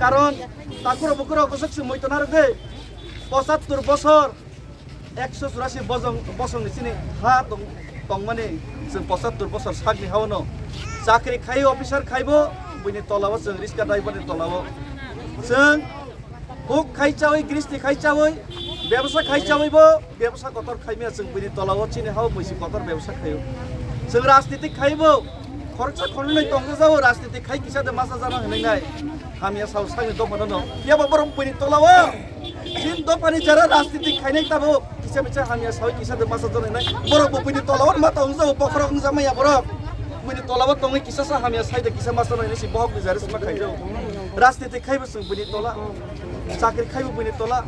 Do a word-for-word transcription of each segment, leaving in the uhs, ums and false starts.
Karon takhurok bukhurok bwswk se muitu narwk de, pochattor bosor, ekso churasi bosong, bosongni chini ha tong-, tongmani chwng pochattor bosor sakni ha-o no chakri khai, officer khaibo, buini tolao chwng riska driver ni tolao chwng huk khai chawi, gristi khai chawi, bebsa khai chawi bo, bebsa kotor khai miya chwng buini tolao chini ha-o buisi kotor bebsa khaio. Chwng rajniti khaibo, khoroksa khoroknwi tongjago, rajniti khai kisa de masa jana hinwi nai. Hamya sao sakni dophano no. Phiya ba borok buini tolao. Chini dophani jara rajniti khainai tabo. Kisa misa hamya sao kisa de masa jana hinwi nai. Borok bo buini tolao ma tong jago, bokhorok wngja maya borok. Buini tolao tongwi kisa sa hamya sai de kisa masa jana hinwi si bohok ni jara sima khaijago. Rajniti khaibo chwng buini tola. Chakri khaibo buini tola.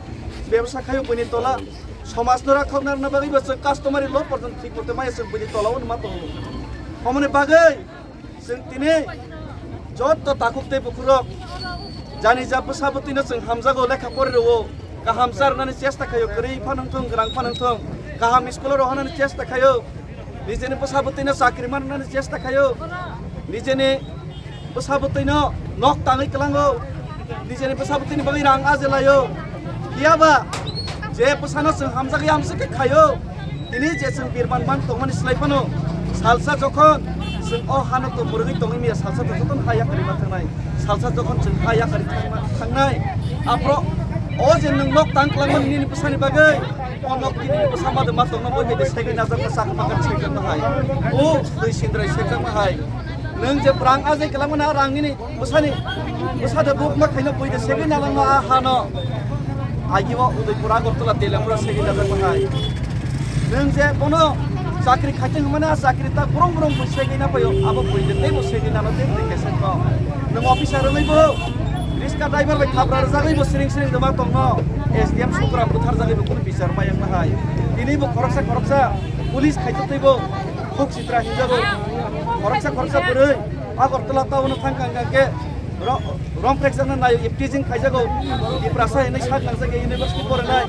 Bebsa khaibo buini tola. Somaj no rakhok narwkna bagwi bo chwng customary law porjonto thik mote maya chwng buini tolao ma tongo. Homoni bagwi chwng tini jotto takhuk tei bukhurok jani ja bwsa bwtwino chwng hamjago, lekha pori rwo, kaham charwnani chesta khaio, kwrwi phano wngthong, gwrang phano wngthong, kaham school o rohanani chesta khaio, nijeni bwsa bwtwino chakri manrwnani chesta khaio, nijeni bwsa bwtwino nok tangwi kwlango, nijeni bwsa bwtwini bagwi rang ajelaio. Phiya ba je bwsano chwng hamjagwi amswk khe khaio, tini je chwng birman man tongmani slai phano salsa jokhon chwng o hano to mwrwgwi tongwi miya, salsa to jotono ha yakarwi ma thangnai, salsa jokhon chwng ha yakarwi thangma-, thangnai, aphro o je nwng nok tang kwlangmani nini bwsani bagwi, o nok tini bwsa ma de ma tongno boi bede segwi najak ma sak ma kan segwi ma hai. O twi sindrai segwi ma hai. Nwng je brang ajai kwlangmani a rang nini bwsani, bwsa de buk ma khaino boi de segwi nalangma a hano. Agi o Udaipur Agartala Telamura segwi najak ma hai. Nwng je bono chakri khaiteng hwnmani a chakri ta brong brong boi segwi na paio, abo boi de tei bo segwi nalo tei tei kesa no. Nwng officer wngwi bo riska driver bai thabra rwjagwi bo siring siring doma tongno. S D M Sukram butharjagwi bo kunu bichar ma yang ma hai. Tini bo khoroksa khoroksa police khaitotwi bo khuk sitra hinjago. Khoroksa khoroksa bwrwi Agartala town o thang kang kang khe ro-, rom prekjakna nayo, iptijing khaijago. Tiprasa hinwi sak nangjak university porinai.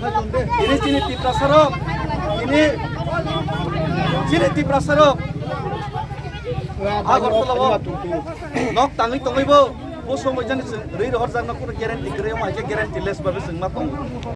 Ini chini Tiprasa rok, ini chini Tiprasa rok Agartala o nok tangwi tongwi bo, bo somoi jani chwng rwi rohor jakna kuno guarantee kwrwi, omo hai khe guarantee less babe chwng ma tongo.